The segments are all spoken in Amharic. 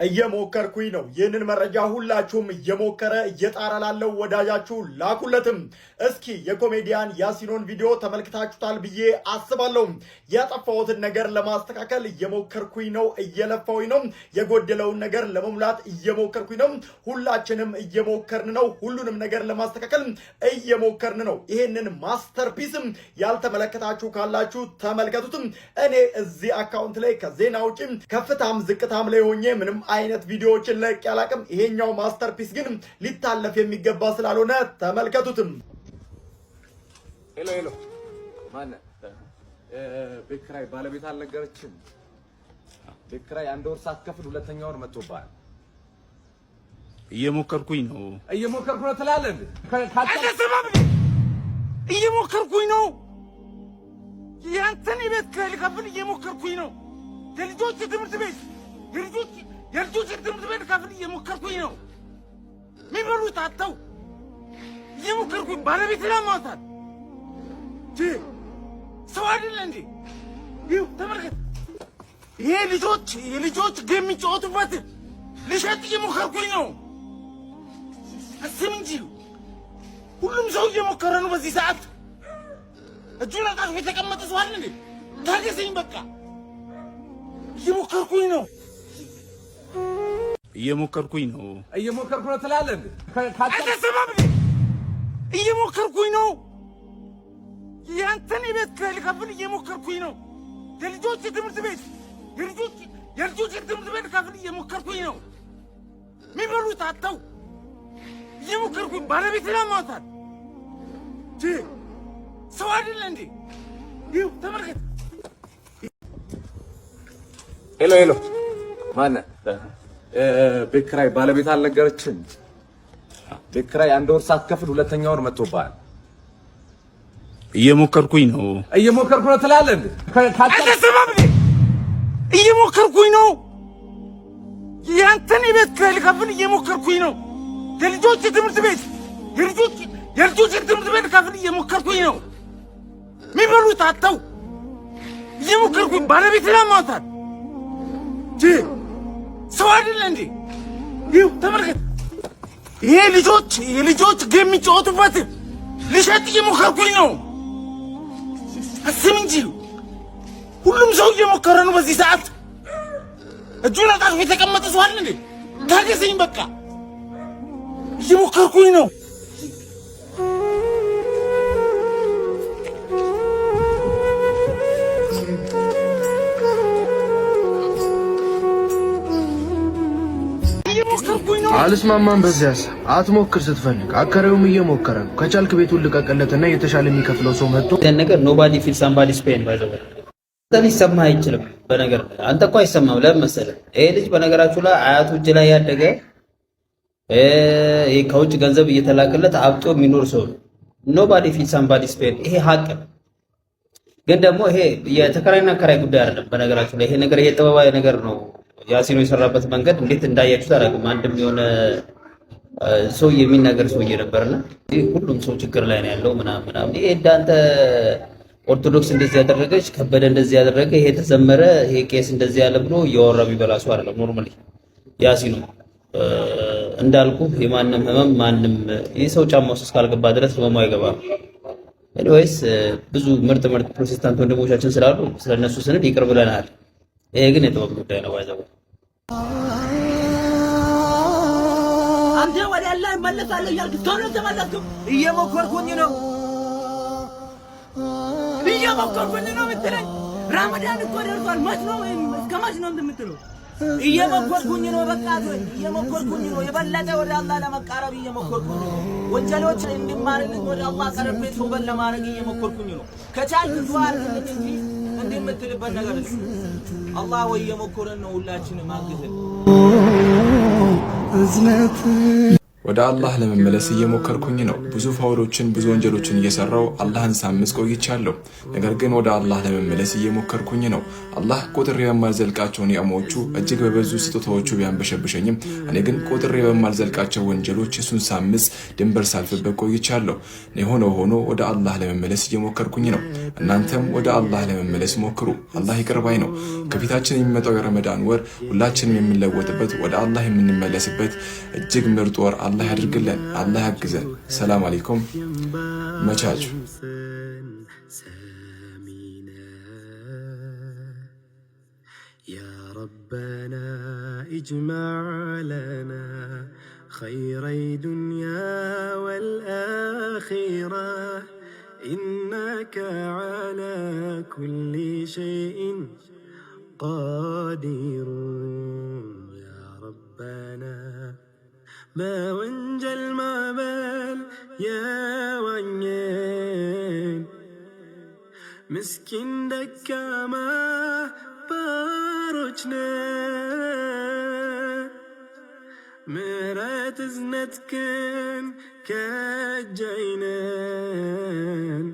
እየሞከርኩኝ ነው። ይህንን መረጃ ሁላችሁም እየሞከረ እየጣረ ላለው ወዳጃችሁ ላኩለትም። እስኪ የኮሜዲያን ያሲኖን ቪዲዮ ተመልክታችሁታል ብዬ አስባለሁ። ያጠፋሁትን ነገር ለማስተካከል እየሞከርኩኝ ነው፣ እየለፋሁኝ ነው። የጎደለውን ነገር ለመሙላት እየሞከርኩኝ ነው። ሁላችንም እየሞከርን ነው። ሁሉንም ነገር ለማስተካከል እየሞከርን ነው። ይህንን masterpiece ም ያልተመለከታችሁ ካላችሁ ተመልከቱትም። እኔ እዚህ account ላይ ከዜና ውጭ ከፍታም ዝቅታም ላይ ሆኜ ምንም አይነት ቪዲዮዎችን ለቅቄ አላቅም። ይሄኛው masterpiece ግን ሊታለፍ የሚገባ ስላልሆነ ተመልከቱትም። Hello hello፣ ማነህ? ቤት ኪራይ ባለቤት አልነገረችም? ቤት ኪራይ አንድ ወር ሳትከፍል ሁለተኛ ወር መጥቶብሃል። እየሞከርኩኝ ነው። እየሞከርኩ ነው ትላለህ እንዴ? እየሞከርኩኝ ነው። ያንተን የቤት ኪራይ ልከፍል እየሞከርኩኝ ነው። የልጆች ትምህርት ቤት የልጆች ትምህርት ቤት ልከፍል እየሞከርኩኝ ነው። የሚበሉት አጥተው እየሞከርኩኝ፣ ባለቤት ላማታል። ሰው አይደለ እንዴ? ይኸው ተመልከት። ይሄ ልጆች የልጆች game የሚጫወቱበት ልሸጥ እየሞከርኩኝ ነው። አስብ እንጂ፣ ሁሉም ሰው እየሞከረ ነው በዚህ ሰዓት። እጁን አጣጥፎ የተቀመጠ ሰው አለ እንዴ? ታገሰኝ በቃ፣ እየሞከርኩኝ ነው። እየሞከርኩኝ ነው። እየሞከርኩ ነው ትላለህ እንዴ? አልተሰማም እንዴ? እየሞከርኩኝ ነው። ያንተን የቤት ኪራይ ልከፍል እየሞከርኩኝ ነው። የልጆች ትምህርት ቤት የልጆች ትምህርት ቤት ልከፍል እየሞከርኩኝ ነው። የሚበሉት አጥተው እየሞከርኩኝ፣ ባለቤት ላማታል። ሰው አይደለ እንዴ? ይኸው ተመልከት። Hello hello፣ ማነህ? ቤት ኪራይ ባለቤት አልነገረችም? ቤት ኪራይ አንድ ወር ሳትከፍል ሁለተኛ ወር መጥቶብሃል። እየሞከርኩኝ ነው። እየሞከርኩ ነው ትላለህ እንዴ? አልተሰማም እንዴ? እየሞከርኩኝ ነው። ያንተን የቤት ኪራይ ልከፍል እየሞከርኩኝ ነው። የልጆች ትምህርት ቤት የልጆች ትምህርት ቤት ልከፍል እየሞከርኩኝ ነው። የሚበሉት አጥተው እየሞከርኩኝ፣ ባለቤት ላማታል። ሰው አይደለ እንዴ? ይኸው ተመልከት። ይሄ ልጆች የልጆች game የሚጫወቱበት ልሸጥ እየሞከርኩኝ ነው። አስብ እንጂ፣ ሁሉም ሰው እየሞከረ ነው በዚህ ሰዓት። እጁን አጣጥፎ የተቀመጠ ሰው አለ እንዴ? ታገሰኝ በቃ፣ እየሞከርኩኝ ነው። እየሞከርኩኝ ነው። አልስማማም። በዚህ ሀሳብ አትሞክር ስትፈልግ፣ አከራዩም እየሞከረ ነው። ከቻልክ ቤቱን ልቀቅለትና የተሻለ የሚከፍለው ሰው መጥቶ ነገር nobody feel somebody's pain, by the way። ሊሰማህ አይችልም። በነገር አንተ እኮ አይሰማም። ለምን መሰለህ? ይሄ ልጅ በነገራችሁ ላይ አያቱ እጅ ላይ ያደገ፣ ይሄ ከውጭ ገንዘብ እየተላከለት አብጦ የሚኖር ሰው ነው። Nobody feel somebody's pain። ይሄ ሀቅ ነው። ግን ደግሞ ይሄ የተከራይና አከራይ ጉዳይ አይደለም። በነገራችሁ ላይ ይሄ ነገር ይሄ ጥበባዊ ነገር ነው። ያሲኖ የሰራበት መንገድ እንዴት እንዳያችሁት አላውቅም። አንድም የሆነ ሰው የሚናገር ሰውዬ ነበርና ሁሉም ሰው ችግር ላይ ነው ያለው ምናምን ምናምን። ይሄ እንዳንተ ኦርቶዶክስ እንደዚህ ያደረገች፣ ከበደ እንደዚህ ያደረገ፣ ይሄ ተዘመረ፣ ይሄ ቄስ እንደዚህ ያለ ብሎ እያወራ የሚበላ ሰው አይደለም። Normally ያሲኖ እንዳልኩ የማንም ህመም ማንም ይህ ሰው ጫማ ውስጥ እስካልገባ ድረስ ህመሙ አይገባም። Anyways ብዙ ምርጥ ምርጥ ፕሮቴስታንት ወንድሞቻችን ስላሉ ስለነሱ ስንል ይቅር ብለናል። ይሄ ግን የጥበብ ጉዳይ ነው። ባይዘው አንተ ወደ አላህ እመለሳለሁ እያልክ እስካሁን አልተመለስክም። እየሞከርኩኝ ነው። እየሞከርኩኝ ነው የምትለኝ? ራመዳን እኮ ደርሷል። መች ነው፣ እስከ መች ነው እንትን የምትለው? እየሞከርኩኝ ነው። በቃ ተወኝ። እየሞከርኩኝ ነው። የበለጠ ወደ አላህ ለመቃረብ እየሞከርኩኝ ነው። ወንጀሎች እንዲማርልኝ ወደ አላህ ቀርቤ ተውበት ለማድረግ እየሞከርኩኝ ነው። ከቻልክ ዱዓ አድርግልኝ እንጂ እንዲህ የምትልበት ነገር የለም። አላህ ወይ እየሞከርን ነው። ሁላችንም አግዘን። ወደ አላህ ለመመለስ እየሞከርኩኝ ነው። ብዙ ፋውሎችን፣ ብዙ ወንጀሎችን እየሰራው አላህን ሳምጽ ቆይቻለሁ። ነገር ግን ወደ አላህ ለመመለስ እየሞከርኩኝ ነው። አላህ ቆጥሬ በማልዘልቃቸው ኒዕማዎቹ፣ እጅግ በበዙ ስጦታዎቹ ቢያንበሸብሸኝም እኔ ግን ቆጥሬ በማልዘልቃቸው ወንጀሎች እሱን ሳምጽ፣ ድንበር ሳልፍበት ቆይቻለሁ። የሆነ ሆኖ ወደ አላህ ለመመለስ እየሞከርኩኝ ነው። እናንተም ወደ አላህ ለመመለስ ሞክሩ። አላህ ይቅር ባይ ነው። ከፊታችን የሚመጣው የረመዳን ወር ሁላችንም የምንለወጥበት፣ ወደ አላህ የምንመለስበት እጅግ ምርጥ ወር አላህ ያድርግልን። አላህ ያግዘን። ሰላም አለይኩም መቻችሁ። يا ربنا اجمع لنا خيري دنيا والآخرة إنك على كل شيء قدير يا ربنا በወንጀል ማዕበል የዋኘን ምስኪን ደካማ ባሮች ነን። ምሕረት እዝነትህን ከጃይነን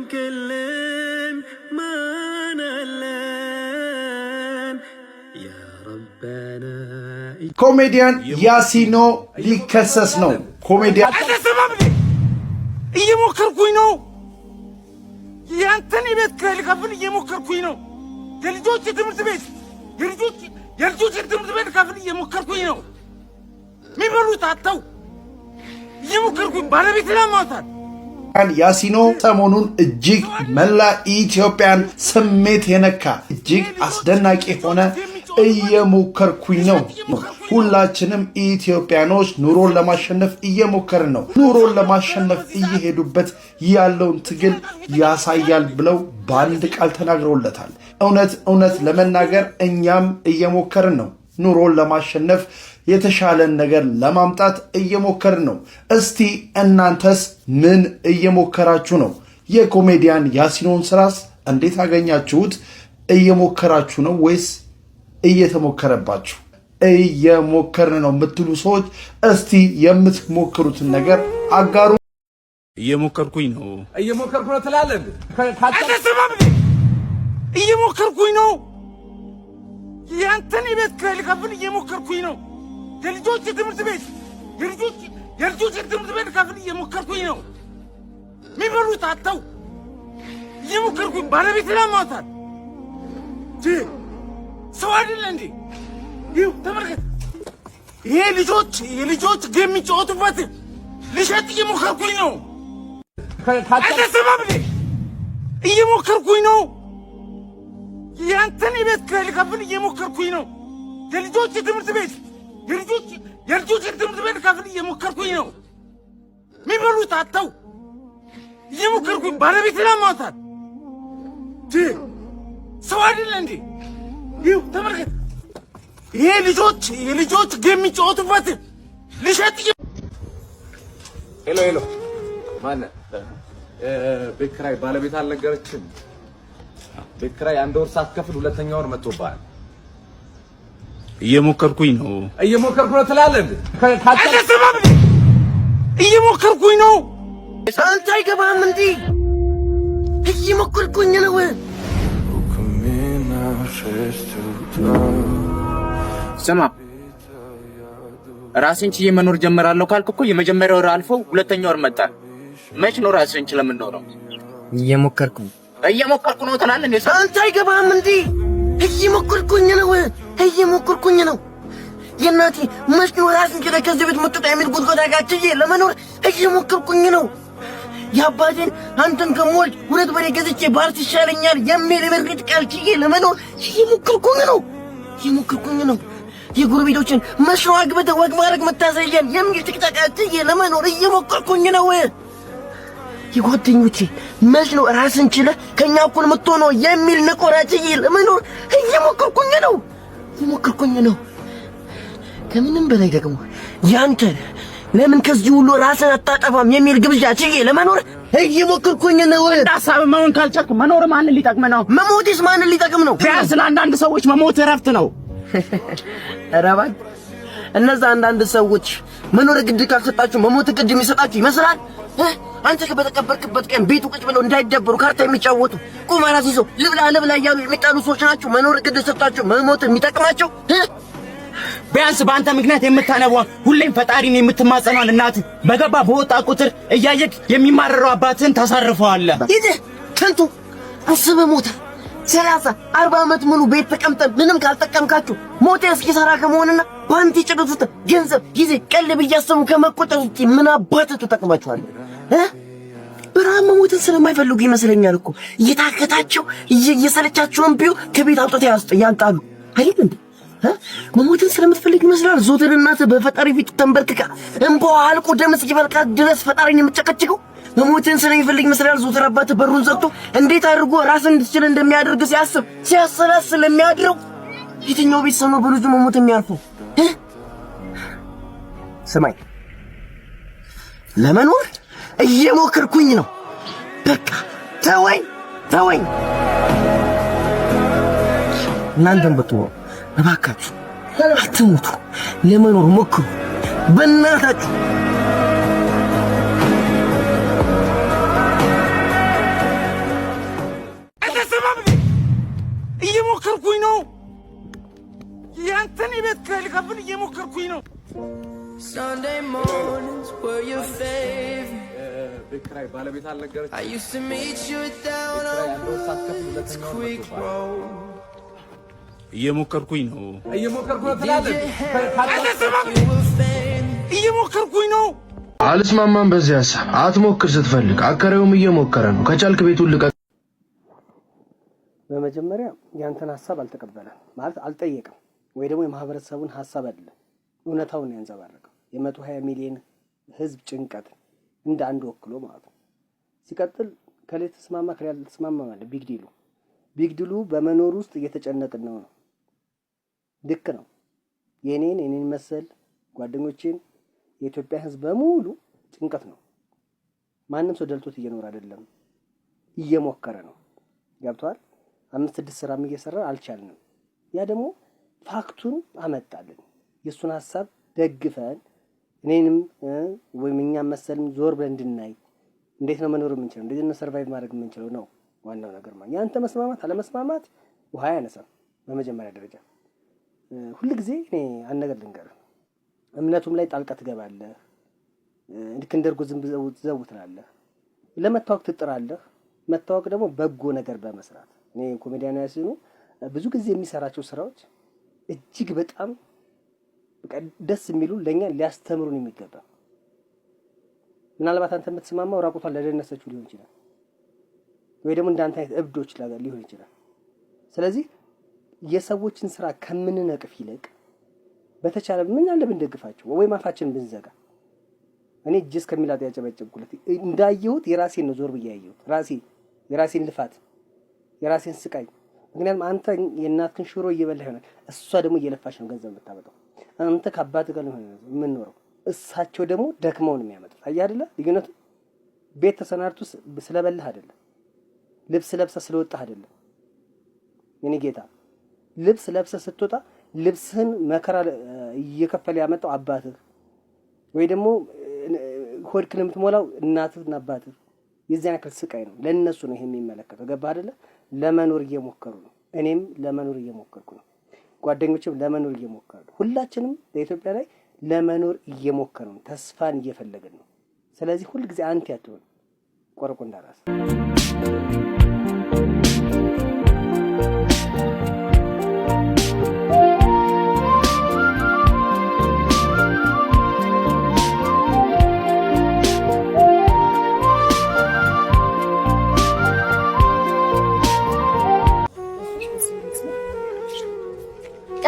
ካላዘንክልን ማን አለን ያ ረበና። ኮሜዲያን ያሲኖ ሊከሰስ ነው። ኮሜዲያን አልተሰማም እንዴ? እየሞከርኩኝ ነው። ያንተን የቤት ኪራይ ልከፍል እየሞከርኩኝ ነው። የልጆች ትምህርት ቤት የልጆች ትምህርት ቤት ልከፍል እየሞከርኩኝ ነው። የሚበሉት አጥተው እየሞከርኩኝ፣ ባለቤት ላማታል። ያሲኖ ሰሞኑን እጅግ መላ ኢትዮጵያን ስሜት የነካ እጅግ አስደናቂ የሆነ እየሞከርኩኝ ነው። ሁላችንም ኢትዮጵያኖች ኑሮን ለማሸነፍ እየሞከርን ነው። ኑሮን ለማሸነፍ እየሄዱበት ያለውን ትግል ያሳያል ብለው በአንድ ቃል ተናግረውለታል። እውነት እውነት ለመናገር እኛም እየሞከርን ነው። ኑሮን ለማሸነፍ የተሻለን ነገር ለማምጣት እየሞከርን ነው። እስቲ እናንተስ ምን እየሞከራችሁ ነው? የኮሜዲያን ያሲኖን ስራስ እንዴት አገኛችሁት? እየሞከራችሁ ነው ወይስ እየተሞከረባችሁ? እየሞከርን ነው የምትሉ ሰዎች እስቲ የምትሞክሩትን ነገር አጋሩ። እየሞከርኩኝ ነው። እየሞከርኩ ነው ትላለህ እንዴ? አልተሰማም እንዴ? እየሞከርኩኝ ነው። ያንተን የቤት ኪራይ ልከፍል እየሞከርኩኝ ነው። የልጆች ትምህርት ቤት የልጆች ትምህርት ቤት ልከፍል እየሞከርኩኝ ነው። የሚበሉት አጥተው እየሞከርኩኝ፣ ባለቤት ላማታል። ሰው አይደለ እንዴ? ይኸው ተመልከት። ይሄ የልጆች game የሚጫወቱበት ልሸጥ እየሞከርኩኝ ነው። አልተሰማም እንዴ? እየሞከርኩኝ ነው። ያንተን የቤት ኪራይ ልከፍል እየሞከርኩኝ ነው። የልጆች ትምህርት ቤት የልጆች ትምህርት ቤት ልከፍል እየሞከርኩኝ ነው። የሚበሉት አጥተው እየሞከርኩኝ፣ ባለቤት ላማታል። ሰው አይደለ እንዴ? ይኸው ተመልከት። ይሄ የልጆች game የሚጫወቱበት ልሸጥ Hello hello፣ ማነህ? ቤት ኪራይ ባለቤት አልነገረችም? ቤት ኪራይ አንድ ወር ሳትከፍል ሁለተኛ ወር መጥቶብሃል። እየሞከርኩኝ ነው። እየሞከርኩ ነው ትላለህ እንዴ? አልተሰማም እንዴ? እየሞከርኩኝ ነው። አንተ አይገባህም እንዴ? እየሞከርኩኝ ነው። ስማ፣ ራስን ችዬ መኖር ጀምራለሁ ካልክ እኮ የመጀመሪያው ወር አልፎ ሁለተኛ ወር መጣ። መች ነው ራስን ችለህ የምንኖረው? እየሞከርኩ እየሞከርኩ ነው ትላለህ እንዴ? አንተ አይገባህም እንዴ? እየሞከርኩኝ ነው። እየሞከርኩኝ ነው። የእናቴ መች ነው ራስን ችለህ ከዚህ ቤት የምትወጣ የሚል ጉድጓድ ጋር ችዬ ለመኖር እየሞከርኩኝ ነው። የአባቴን አንተን ከምወልድ ሁለት በሬ ገዝቼ ባርስ ይሻለኛል የሚል የምሬት ቃል ችዬ ለመኖር እየሞከርኩኝ ነው። እየሞከርኩኝ ነው። የጎረቤቶችን መች ነው አግብተህ ወግ ማድረግ መታዘየን የሚል ጭቅጨቃ ችዬ ለመኖር እየሞከርኩኝ ነው። የጓደኞቼ መች ነው ራስን ችለህ ከኛ እኩል የምትሆነው የሚል ነቆራ ችዬ ለመኖር እየሞከርኩኝ ነው። እየሞከርኩኝ ነው። ከምንም በላይ ደግሞ ያንተን ለምን ከዚህ ሁሉ ራስን አታጠፋም የሚል ግብዣ ችዬ ለመኖር እየሞከርኩኝ ነው። እንደ ሀሳብ መሆን ካልቻልክ መኖር ማንን ሊጠቅም ነው? መሞትስ ማንን ሊጠቅም ነው? ቢያንስ ለአንዳንድ ሰዎች መሞት እረፍት ነው። ኧረ እባክህ። እነዛ አንዳንድ ሰዎች መኖር ግድ ካልሰጣችሁ መሞት ግድ የሚሰጣችሁ ይመስላል። አንተ በተቀበርክበት ቀን ቤቱ ቁጭ ብለው እንዳይደበሩ ካርታ የሚጫወቱ፣ ቁማር አስይዘው ልብላ ልብላ እያሉ የሚጣሉ ሰዎች ናቸው። መኖር ግድ ሰጣችሁ መሞት የሚጠቅማቸው። ቢያንስ በአንተ ምክንያት የምታነቧን፣ ሁሌም ፈጣሪን የምትማጸኗን እናት፣ በገባ በወጣ ቁጥር እያየክ የሚማረረው አባትህን ታሳርፈዋለህ። ይህ ከንቱ አስበህ ሞተ። 30 40 ዓመት ሙሉ ቤት ተቀምጠን ምንም ካልጠቀምካችሁ ሞቴ እስኪሰራ ከመሆንና በአንቲ ጭረት ውስጥ ገንዘብ፣ ጊዜ፣ ቀልብ እያሰቡ ከመቆጠር ውጪ ምን አባቱ ትጠቅማችኋለህ? በረሃብ መሞትን ስለማይፈልጉ ይመስለኛል እኮ እየታከታቸው እየሰለቻቸውን ቢሆን ከቤት አውጥተው ያንጣሉ አይደል እንዴ? መሞትን ስለምትፈልግ ይመስላል ዞትር እናትህ በፈጣሪ ፊት ተንበርክካ እንባዋ አልቆ ደም እስኪፈልቃት ድረስ ፈጣሪን የምትጨቀጭቀው። መሞትን ስለሚፈልግ ይመስላል ዞትር አባትህ በሩን ዘግቶ እንዴት አድርጎ ራስን እንድትችል እንደሚያደርግ ሲያስብ ሲያሰላስል የሚያድረው። የትኛው ቤተሰብ ነው በልጁ መሞት የሚያርፈው? ስማኝ፣ ለመኖር እየሞከርኩኝ ነው። በቃ ተወኝ፣ ተወኝ። እናንተም ብትሆኑ እባካችሁ አትሙቱ፣ ለመኖር ሞክሩ በእናታችሁ። አልተሰማም። እየሞከርኩኝ ነው። ያንተን የቤት ኪራይ ልከፍል እየሞከርኩኝ ነው። Sunday mornings were your favorite. ቤት ኪራይ ባለቤት አልነገረችም። I used to meet you down ቤት ኪራይ on አንድ ወር ሳትከፍል Woods ሁለተኛ ወር Creek መጥቶብሃል። Road. እየሞከርኩኝ ነው። እየሞከርኩ ነው ትላለህ። አልተሰማም። You were famous. እየሞከርኩኝ ነው። አልስማማም በዚህ ሀሳብ። አትሞክር ስትፈልግ፣ አከራዩም እየሞከረ ነው። ከቻልክ ቤቱን ልቀቅ። በመጀመሪያ ያንተን ሀሳብ አልተቀበለም፣ ማለት አልጠየቅም፣ ወይ ደግሞ የማህበረሰቡን ሀሳብ አይደለም፣ እውነታውን ያንጸባረቀው የ120 ሚሊዮን ህዝብ ጭንቀት እንደ አንድ ወክሎ ማለት ነው። ሲቀጥል ከሌ ተስማማ ከሌ አልተስማማ ማለት big deal ኡ በመኖር ውስጥ እየተጨነቅን ነው ነው። ልክ ነው። የኔን መሰል ጓደኞቼን የኢትዮጵያ ህዝብ በሙሉ ጭንቀት ነው። ማንም ሰው ደልቶት እየኖረ አይደለም፣ እየሞከረ ነው። ገብቶሃል? አምስት ስድስት ስራም እየሰራ አልቻልንም። ያ ደግሞ fact ኡን አመጣልን። የእሱን ሀሳብ ደግፈን እኔንም ወይም እኛም መሰልም ዞር ብለን እንድናይ፣ እንዴት ነው መኖር የምንችለው፣ እንዴት ነው survive ማድረግ የምንችለው ነው ዋናው ነገር። ማለት የአንተ መስማማት አለመስማማት ውሃ አያነሳም። በመጀመሪያ ደረጃ ሁል ጊዜ እኔ አንድ ነገር ልንገርህ፣ እምነቱም ላይ ጣልቃ ትገባለህ። ልክ እንደ እርጎ ዝም ዘው ትላለህ። ለመታወቅ ትጥራለህ። መታወቅ ደግሞ በጎ ነገር በመስራት። እኔ ኮሜዲያን ያሲኑ ብዙ ጊዜ የሚሰራቸው ስራዎች እጅግ በጣም በቃ ደስ የሚሉ፣ ለእኛ ሊያስተምሩን የሚገባ። ምናልባት አንተ የምትስማማው ራቁቷን ለደነሰችው ሊሆን ይችላል፣ ወይ ደግሞ እንዳንተ አይነት እብዶች ሊሆን ይችላል። ስለዚህ የሰዎችን ስራ ከምንነቅፍ ይልቅ በተቻለ ምን አለ ብንደግፋቸው ወይም አፋችንን ብንዘጋ። እኔ እጅ እስከሚላጥ ያጨበጨብኩለት እንዳየሁት የራሴን ነው ዞር ብዬ ያየሁት፣ ራሴ የራሴን ልፋት፣ የራሴን ስቃይ። ምክንያቱም አንተ የእናትህን ሽሮ እየበላህ ይሆናል፣ እሷ ደግሞ እየለፋች ነው ገንዘብ የምታመጣው። አንተ ከአባትህ ጋር ነው የምንኖረው፣ እሳቸው ደግሞ ደክመው ነው የሚያመጡት። አየህ አይደለ ልዩነቱ? ቤት ተሰናድቶ ስለበላህ አይደለም፣ ልብስ ለብሰህ ስለወጣህ አይደለም። የኔ ጌታ፣ ልብስ ለብሰህ ስትወጣ ልብስህን መከራ እየከፈለ ያመጣው አባትህ ወይ ደግሞ ሆድክን የምትሞላው እናትህና አባትህ የዚያን ያክል ስቃይ ነው። ለእነሱ ነው ይሄ የሚመለከተው። ገባህ አይደለ? ለመኖር እየሞከሩ ነው። እኔም ለመኖር እየሞከርኩ ነው። ጓደኞችም ለመኖር እየሞከሩ ነው። ሁላችንም በኢትዮጵያ ላይ ለመኖር እየሞከሩ ነው። ተስፋን እየፈለግን ነው። ስለዚህ ሁልጊዜ anti አትሆን፣ ቆርቆ እንዳራስ።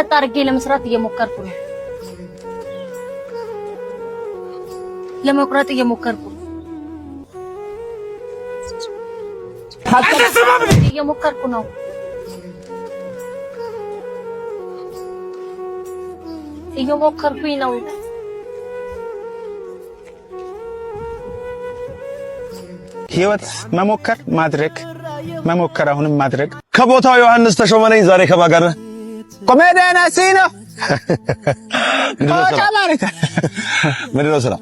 ቀጥ አድርጌ ለመስራት እየሞከርኩ ነው። ለመቁረጥ እየሞከርኩ ነው። እየሞከርኩ ነው። እየሞከርኩኝ ነው። ህይወት መሞከር፣ ማድረግ፣ መሞከር፣ አሁንም ማድረግ። ከቦታው ዮሐንስ ተሾመ ነኝ። ዛሬ ከማን ጋር ነህ? ኮሜዲያን ያሲኖ። ማለት ምንድን ነው ስራ?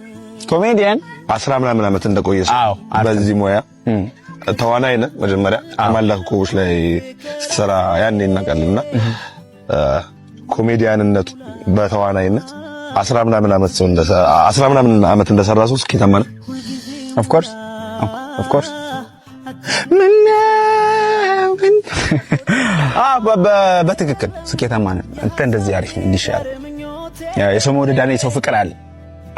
ኮሜዲያን። 10 ምናምን ዓመት እንደቆየ ሰው በዚህ ሙያ ተዋናይ ነህ። መጀመሪያ ማለዳ ኮከቦች ላይ ስትሰራ ያኔ እናውቃለን። እና ኮሜዲያንነቱ በተዋናይነት 10 ምናምን ዓመት ሰው 10 ምናምን ዓመት እንደሰራ ሰው ስኬታማ ነህ? Of course, of course። ምነው ግን በትክክል ስኬታማ ነህ። አንተ እንደዚህ አሪፍ ነው፣ እንዲሻል የሰው መውደድ አለ፣ የሰው ፍቅር አለ።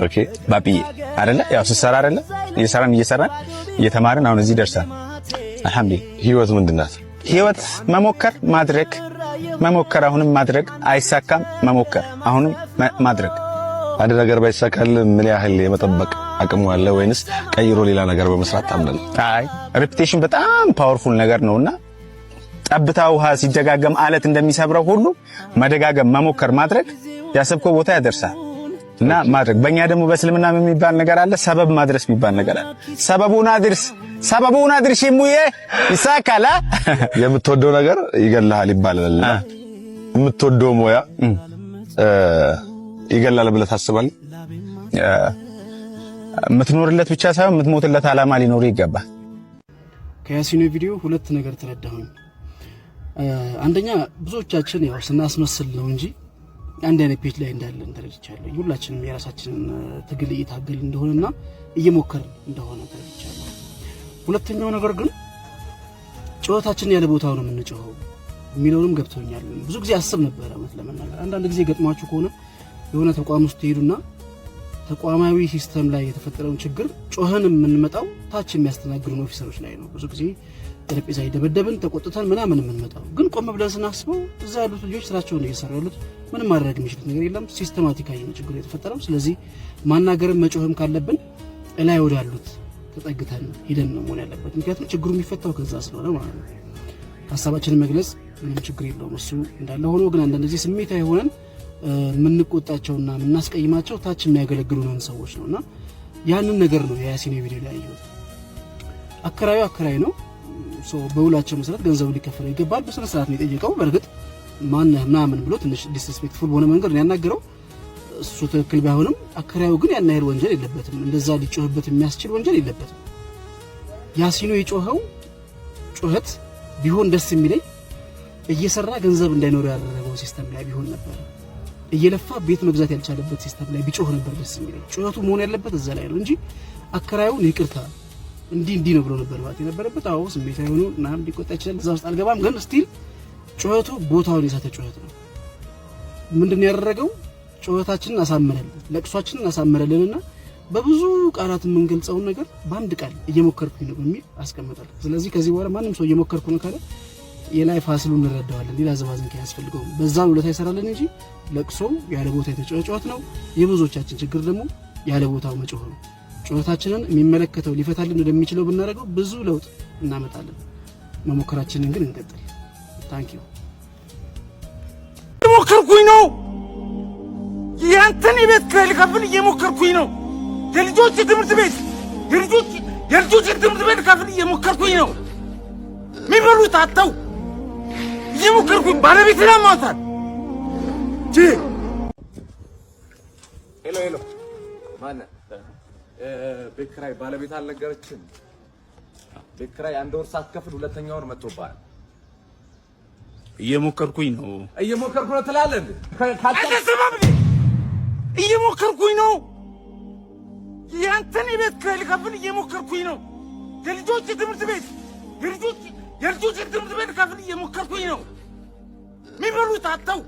Okay. ባብዬ አይደለ? ያው ስትሰራ አይደለ? እየሰራን እየሰራን እየተማርን አሁን እዚህ ደርሰናል። አልሐምዱሊላህ። ህይወት ምንድን ናት? ህይወት መሞከር፣ ማድረግ፣ መሞከር፣ አሁንም ማድረግ፣ አይሳካም፣ መሞከር፣ አሁንም ማድረግ። አንድ ነገር ባይሳካልህ ምን ያህል የመጠበቅ አቅሙ አለ ወይንስ ቀይሮ ሌላ ነገር በመስራት ታምናለህ? አይ፣ repetition በጣም powerful ነገር ነውና ጠብታ ውሃ ሲደጋገም አለት እንደሚሰብረው ሁሉ መደጋገም፣ መሞከር፣ ማድረግ ያሰብከው ቦታ ያደርሳል። እና ማድረግ በእኛ ደግሞ በእስልምና የሚባል ነገር አለ፣ ሰበብ ማድረስ የሚባል ነገር አለ። ሰበቡን አድርስ፣ ሰበቡን አድርሽ ሙዬ ይሳካል። የምትወደው ነገር ይገልሃል ይባላል። የምትወደው ሙያ ይገላል ብለህ ታስባለህ? የምትኖርለት ብቻ ሳይሆን የምትሞትለት ዓላማ ሊኖር ይገባል። ከያሲኖ ቪዲዮ ሁለት ነገር ተረዳሁኝ። አንደኛ ብዙዎቻችን ያው ስናስመስል ነው እንጂ አንድ አይነት page ላይ እንዳለን ተረድቻለሁ። ሁላችንም የራሳችንን ትግል እየታገልን እንደሆነና እየሞከርን እንደሆነ ተረድቻለሁ። ሁለተኛው ነገር ግን ጩኸታችንን ያለ ቦታው ነው የምንጮኸው የሚለውንም ገብቶኛል። ብዙ ጊዜ አስብ ነበረ፣ እውነት ለመናገር። አንዳንድ ጊዜ ገጥሟችሁ ከሆነ የሆነ ተቋም ውስጥ ትሄዱና ተቋማዊ system ላይ የተፈጠረውን ችግር ጮኸን የምንመጣው ታች የሚያስተናግዱን officer ኦች ላይ ነው። ብዙ ጊዜ ጠረጴዛ የደበደብን ተቆጥተን ምናምን የምንመጣው፣ ግን ቆም ብለን ስናስበው እዛ ያሉት ልጆች ስራቸውን እየሰሩ ያሉት፣ ምንም ማድረግ የሚችሉት ነገር የለም። Systematically ነው ችግሩ የተፈጠረው። ስለዚህ ማናገርም መጮህም ካለብን እላይ ወዳሉት ተጠግተን ሂደን ነው መሆን ያለበት። ምክንያቱም ችግሩ የሚፈታው ከዛ ስለሆነ ማለት ነው። ሀሳባችንን መግለጽ ምንም ችግር የለውም። እሱ እንዳለ ሆኖ ግን አንዳንድ ጊዜ ስሜታዊ ሆነን የምንቆጣቸውና የምናስቀይማቸው ታች የሚያገለግሉንን ሰዎች ነው እና ያንን ነገር ነው የያሲን ቪዲዮ ላይ ያየሁት። አከራዩ አከራይ ነው። በውላቸው መሰረት ገንዘቡ ሊከፈለው ይገባል። በስነ ስርዓት ነው የጠየቀው። በእርግጥ ማነህ ምናምን ብሎ ትንሽ disrespectful በሆነ መንገድ ነው ያናገረው። እሱ ትክክል ባይሆንም አከራዩ ግን ያን ያህል ወንጀል የለበትም። እንደዛ ሊጮህበት የሚያስችል ወንጀል የለበትም። ያሲኖ የጮኸው ጩኸት ቢሆን ደስ የሚለኝ እየሰራ ገንዘብ እንዳይኖረው ያደረገው system ላይ ቢሆን ነበር። እየለፋ ቤት መግዛት ያልቻለበት system ላይ ቢጮህ ነበር ደስ የሚለኝ። ጩኸቱ መሆን ያለበት እዛ ላይ ነው እንጂ አከራዩን ይቅርታ እንዲህ እንዲህ ነው ብሎ ነበር ማለት የነበረበት። አዎ፣ ስሜታዊ ሆኖ ምናምን ሊቆጣ ይችላል። እዛ ውስጥ አልገባም። ግን still ጩኸቱ ቦታውን የሳተ ጩኸት ነው። ምንድን ነው ያደረገው? ጩኸታችንን አሳመረልን፣ ለቅሷችንን አሳመረልንና በብዙ ቃላት የምንገልጸውን ነገር በአንድ ቃል እየሞከርኩኝ ነው በሚል አስቀምጧል። ስለዚህ ከዚህ በኋላ ማንም ሰው እየሞከርኩ ነው ካለ የ life hustle ኡ እንረዳዋለን። ሌላ ዘባዝንኪ አያስፈልገውም። በዛ ውለታ ይሰራልን እንጂ ለቅሶ ያለ ቦታ የተጮኸ ጩኸት ነው። የብዙዎቻችን ችግር ደግሞ ያለ ቦታው መጮህ ነው። ጩኸታችንን የሚመለከተው ሊፈታልን ወደሚችለው ብናደርገው ብዙ ለውጥ እናመጣለን። መሞከራችንን ግን እንቀጥል። Thank you. እየሞከርኩኝ ነው። ያንተን የቤት ኪራይ ልከፍል እየሞከርኩኝ ነው። የልጆች ትምህርት ቤት የልጆች ትምህርት ቤት ልከፍል እየሞከርኩኝ ነው። የሚበሉት አጥተው እየሞከርኩኝ፣ ባለቤቴን አሟታል። Hello, hello፣ ማነህ? ቤት ኪራይ ባለቤት አልነገረችም። ቤት ኪራይ አንድ ወር ሳትከፍል ሁለተኛ ወር መጥቶብሃል። እየሞከርኩኝ ነው። እየሞከርኩ ነው ትላለህ እንዴ? አልተሰማም። እየሞከርኩኝ ነው። ያንተን የቤት ኪራይ ልከፍል እየሞከርኩኝ ነው። የልጆች ትምህርት ቤት የልጆች ትምህርት ቤት ልከፍል እየሞከርኩኝ ነው። የሚበሉት አጥተው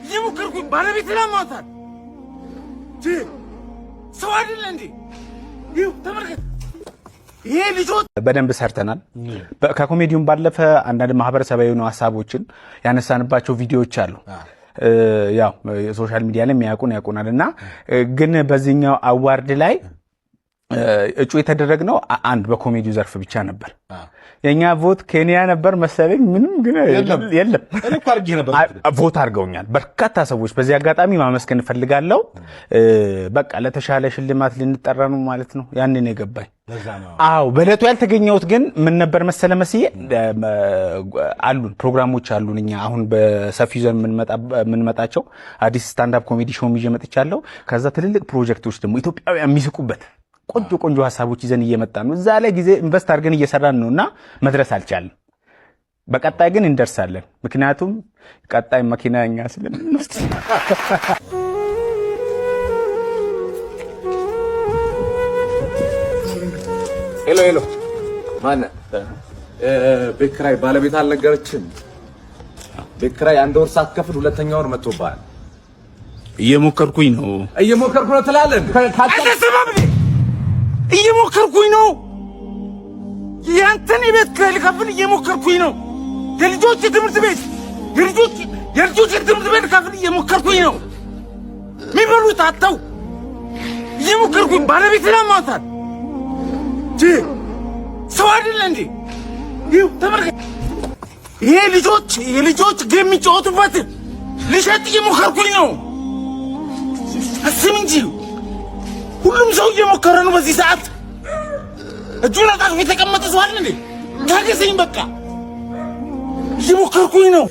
እየሞከርኩኝ፣ ባለቤቴን አሟታል። ሰው አይደለ እንዴ? ይኸው ተመልከት። ይሄ ልጆች በደንብ ሰርተናል። ከኮሜዲውም ባለፈ አንዳንድ ማህበረሰባዊ የሆኑ ሀሳቦችን ያነሳንባቸው ቪዲዮዎች አሉ። ያው social media ላይ የሚያውቁን ያውቁናል እና ግን በዚህኛው award ላይ እጩ የተደረግነው አንድ በኮሜዲው ዘርፍ ብቻ ነበር። የእኛ vote ኬንያ ነበር መሰለኝ። ምንም ግን የለም። Vote አድርገውኛል በርካታ ሰዎች። በዚህ አጋጣሚ ማመስገን እፈልጋለሁ። በቃ ለተሻለ ሽልማት ልንጠራ ነው ማለት ነው። ያንን የገባኝ። አዎ፣ በእለቱ ያልተገኘሁት ግን ምን ነበር መሰለ መስዬ፣ አሉን ፕሮግራሞች አሉን። እኛ አሁን በሰፊው ይዘን የምንመጣቸው አዲስ stand-up comedy show ይዤ መጥቻለሁ። ከዛ ትልልቅ ፕሮጀክቶች ደግሞ ኢትዮጵያውያን የሚስቁበት ቆንጆ ቆንጆ ሀሳቦች ይዘን እየመጣን ነው። እዛ ላይ ጊዜ invest አድርገን እየሰራን ነው እና መድረስ አልቻልንም። በቀጣይ ግን እንደርሳለን። ምክንያቱም ቀጣይ መኪና እኛ ስለምንወስድ። Hello hello፣ ማነህ? ቤት ኪራይ ባለቤት አልነገረችም? ቤት ኪራይ አንድ ወር ሳትከፍል ሁለተኛ ወር መጥቶብሃል። እየሞከርኩኝ ነው። እየሞከርኩ ነው ትላለህ። አልተሰማም። እየሞከርኩኝ ነው። ያንተን የቤት ኪራይ ልከፍል እየሞከርኩኝ ነው። የልጆች ትምህርት ቤት የልጆች ትምህርት ቤት ልከፍል እየሞከርኩኝ ነው። የሚበሉት አጥተው እየሞከርኩኝ፣ ባለቤት ላማታል። ሰው አይደለ እንዴ? ይኸው ተመልከት። ይሄ ልጆች የልጆች game የሚጫወቱበት ልሸጥ እየሞከርኩኝ ነው። አስብ እንጂ፣ ሁሉም ሰው እየሞከረ ነው በዚህ ሰዓት። እጁን አጣጥፎ የተቀመጠ ሰው አለ እንዴ? ታገሰኝ በቃ፣ እየሞከርኩኝ ነው።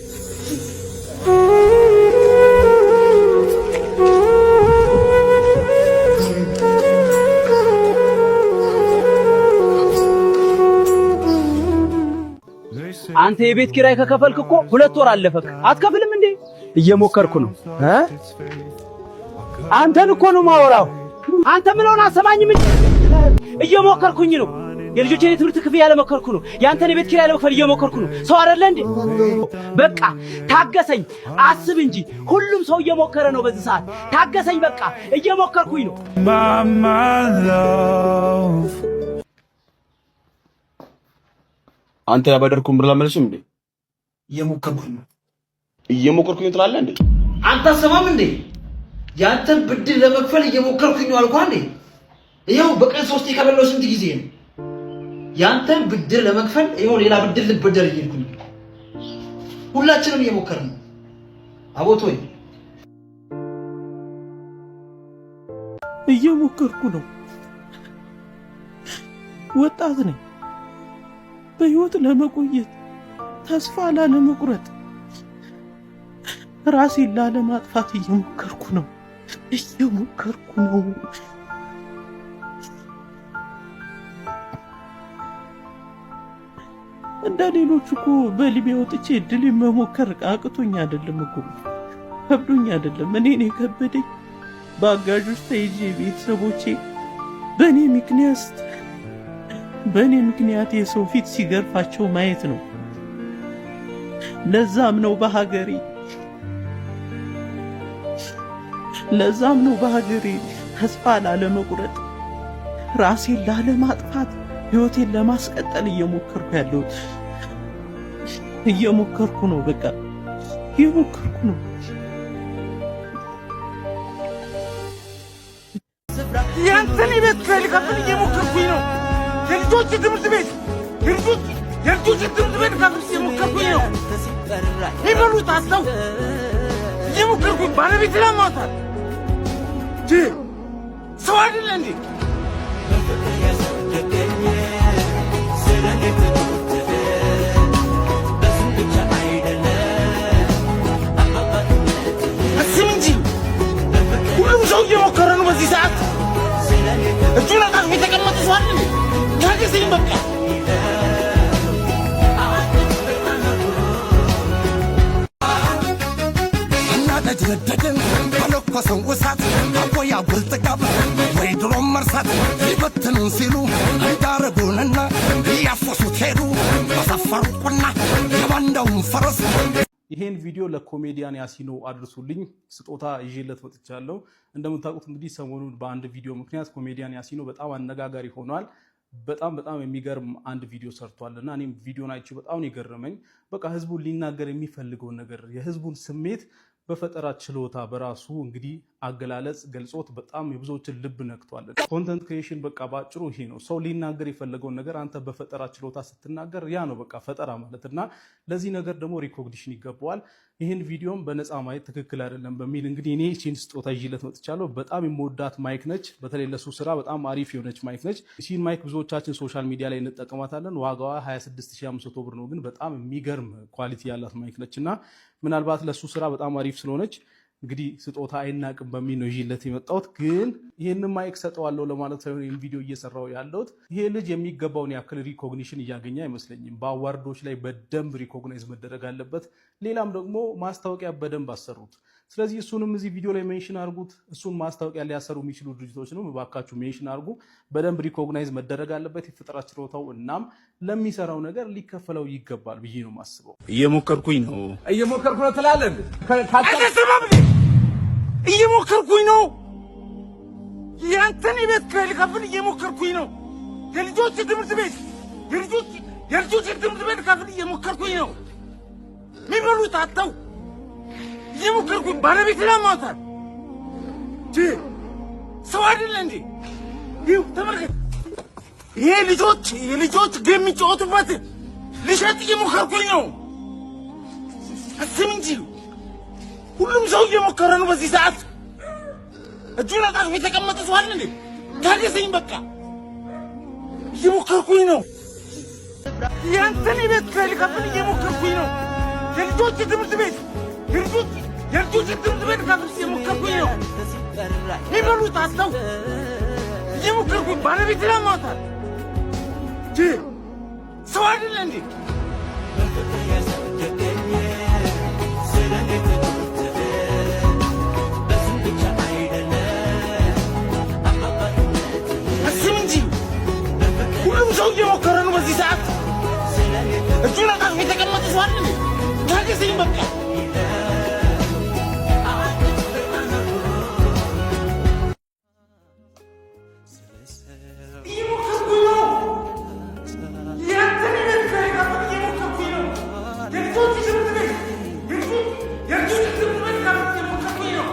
አንተ የቤት ኪራይ ከከፈልክ እኮ 2 ወር አለፈክ። አትከፍልም እንዴ? እየሞከርኩ ነው። አንተን እኮ ነው ማወራው። አንተ ምለውን አሰማኝም እንዴ? እየሞከርኩኝ ነው። የልጆቼን የትምህርት ክፍያ ለመከርኩ ነው። ያንተን የቤት ኪራይ ለመክፈል እየሞከርኩ ነው። ሰው አይደለ እንዴ? በቃ ታገሰኝ፣ አስብ እንጂ ሁሉም ሰው እየሞከረ ነው በዚህ ሰዓት። ታገሰኝ፣ በቃ እየሞከርኩኝ ነው። አንተ ያበደርኩን ብር አልመለስም እንዴ? እየሞከርኩኝ ነው። እየሞከርኩኝ ነው ትላለህ እንዴ? አንተ አሰማም እንዴ? ያንተን ብድር ለመክፈል እየሞከርኩኝ ነው አልኩህ እንዴ? ይኸው በቀን ሶስቴ ከበላሁ ስንት ጊዜ ነው? ያንተን ብድር ለመክፈል ይኸው ሌላ ብድር ልበደር እየሄድኩኝ ነው። ሁላችንም እየሞከርን ነው። አቦቶይ። እየሞከርኩ ነው። ወጣት ነኝ። በሕይወት ለመቆየት፣ ተስፋ ላለመቁረጥ፣ ራሴን ላለማጥፋት እየሞከርኩ ነው። እየሞከርኩ ነው። እንደ ሌሎች እኮ በሊቢያ ወጥቼ እድል መሞከር አቅቶኝ አይደለም እኮ፣ ከብዶኝ አይደለም። እኔን የከበደኝ በአጋዦች ተይዤ ቤተሰቦቼ በእኔ ምክንያት የሰው ፊት ሲገርፋቸው ማየት ነው። ለዛም ነው በሀገሬ ተስፋ ላለመቁረጥ፣ ራሴን ላለማጥፋት፣ ህይወቴን ለማስቀጠል እየሞከርኩ ያለሁት። እየሞከርኩ ነው። በቃ እየሞከርኩ ነው። ያንተን የቤት ኪራይ ልከፍል እየሞከርኩኝ ነው። የልጆች ትምህርት ቤት የልጆች ትምህርት ቤት ልከፍል እየሞከርኩኝ ነው። የሚበሉት አጥተው እየሞከርኩኝ፣ ባለቤት ላማታል። ሰው አይደለ እንዴ? አስብ እንጂ፣ ሁሉም ሰው እየሞከረ ነው በዚህ ሰዓት። እጁን አጣጥፎ የተቀመጠ ሰው አለ እንዴ? ታገሰኝ በቃ። እናደጅነደድን በለኮሰው እሳት አቦይ አጉል ጥጋብ ወይ ድሮም መርሳት ሊበትኑን ሲሉ እንዳረጉንና እያፈሱት ሄዱ በሰፈሩ ቁና የባንዳውን ፈረስ። ይሄን ቪዲዮ ለኮሜዲያን ያሲኖ አድርሱልኝ። ስጦታ ይዤለት መጥቻለሁ። እንደምታውቁት እንግዲህ ሰሞኑን በአንድ ቪዲዮ ምክንያት ኮሜዲያን ያሲኖ በጣም አነጋጋሪ ሆኗል። በጣም በጣም የሚገርም አንድ ቪዲዮ ሰርቷል እና እኔም ቪዲዮን አይቼ በጣም ነው የገረመኝ። በቃ ህዝቡን ሊናገር የሚፈልገውን ነገር፣ የህዝቡን ስሜት በፈጠራ ችሎታ በራሱ እንግዲህ አገላለጽ ገልጾት በጣም የብዙዎችን ልብ ነክቷል። Content creation በቃ ባጭሩ ይሄ ነው። ሰው ሊናገር የፈለገውን ነገር አንተ በፈጠራ ችሎታ ስትናገር ያ ነው በቃ ፈጠራ ማለት። እና ለዚህ ነገር ደግሞ recognition ይገባዋል። ይህን ቪዲዮም በነፃ ማየት ትክክል አይደለም በሚል እንግዲህ እኔ ይህችን ስጦታ ይዤለት መጥቻለሁ። በጣም የምወዳት mic ነች። በተለይ ለሱ ስራ በጣም አሪፍ የሆነች mic ነች። ይህን mic ብዙዎቻችን social media ላይ እንጠቀማታለን። ዋጋዋ 26,500 ብር ነው፣ ግን በጣም የሚገርም quality ያላት mic ነች። እና ምናልባት ለሱ ስራ በጣም አሪፍ ስለሆነች እንግዲህ ስጦታ አይናቅም በሚል ነው ይዤለት የመጣሁት። ግን ይህንን mic ሰጠዋለሁ ለማለት ሳይሆን ይህን ቪዲዮ እየሰራው ያለሁት ይሄ ልጅ የሚገባውን ያክል recognition እያገኘ አይመስለኝም። በ award ኦች ላይ በደንብ recognize መደረግ አለበት። ሌላም ደግሞ ማስታወቂያ በደንብ አሰሩት። ስለዚህ እሱንም እዚህ ቪዲዮ ላይ mention አድርጉት። እሱን ማስታወቂያ ሊያሰሩ የሚችሉ ድርጅቶች ነው እባካችሁ mention አድርጉ። በደንብ recognize መደረግ አለበት የፈጠራ ችሎታው። እናም ለሚሰራው ነገር ሊከፈለው ይገባል ብዬ ነው የማስበው። እየሞከርኩኝ ነው። እየሞከርኩ ነው ትላለህ እንዴ? እየሞከርኩኝ ነው። ያንተን የቤት ኪራይ ልከፍል እየሞከርኩኝ ነው። የልጆች ትምህርት ቤት የልጆች ትምህርት ቤት ልከፍል እየሞከርኩኝ ነው። የሚበሉት አጥተው እየሞከርኩኝ፣ ባለቤት ላማታል። ሰው አይደለ እንዴ? ይኸው ተመልከት። ይሄ የልጆች game የሚጫወቱበት ልሸጥ እየሞከርኩኝ ነው። አስብ እንጂ፣ ሁሉም ሰው እየሞከረ ነው በዚህ ሰዓት። እጁን አጣጥፎ የተቀመጠ ሰው አለ እንዴ? ታገሰኝ በቃ፣ እየሞከርኩኝ ነው። ያንተን የቤት ኪራይ ልከፍል እየሞከርኩኝ ነው። የልጆች ትምህርት ቤት የልጆች ትምህርት ቤት ልከፍል እየሞከርኩኝ ነው። የሚበሉት አጥተው እየሞከርኩኝ፣ ባለቤት ላማታል። ሰው አይደለ እንዴ? አስብ እንጂ፣ ሁሉም ሰው እየሞከረ ነው በዚህ ሰዓት። እጁን አጣጥፎ የተቀመጠ ሰው አለ እንዴ? ታገሰኝ በቃ። እየሞከርኩኝ ነው። ያንተን የቤት ኪራይ ልከፍል እየሞከርኩኝ ነው። የልጆች ትምህርት ቤት ልከፍል እየሞከርኩኝ ነው።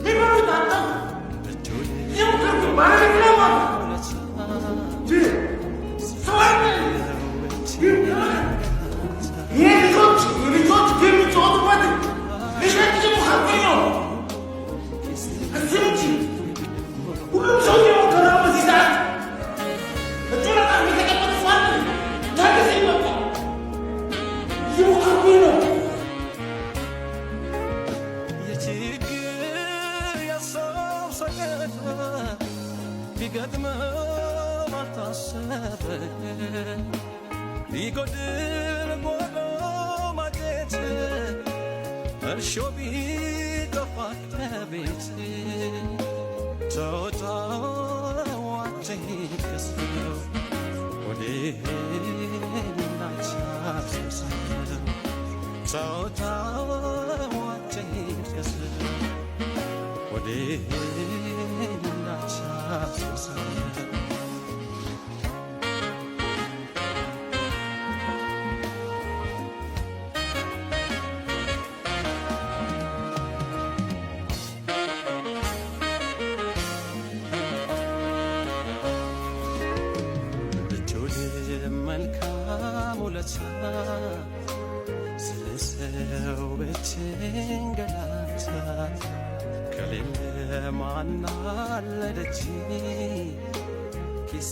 የሚበሉት አጥተው እየሞከርኩኝ፣ ባለቤት ላማታል። ሰው አይደለ? ይሄ የልጆች game የሚጫወቱበት ልሸጥ እየሞከርኩኝ ነው። አስብ እንጂ፣ ሁሉም ሰው እየሞከረ ነው በዚህ ሰዓት። እጁን አጣጥፎ የተቀመጠ ሰው አለ እንዴ? ታገሰኝ በቃ፣ እየሞከርኩኝ ነው። የችግር የሰው ሰቀታ ቢገጥመው አልታሰበ፣ ቢጎድል ጓዳ ማጀት፣ እርሾ ቢጠፋ ከቤት፣ ተወጣው አትሂድ፣ ሆዴን እንዳታስብሰው። ተወጣው አትሂድ፣ ሆዴን እንዳታስብሰው። እጁን መልካም ውለታ ስለ ሰው ብትንገላታ፣ ከሌለ ማን አለ ደጅ ኪሴ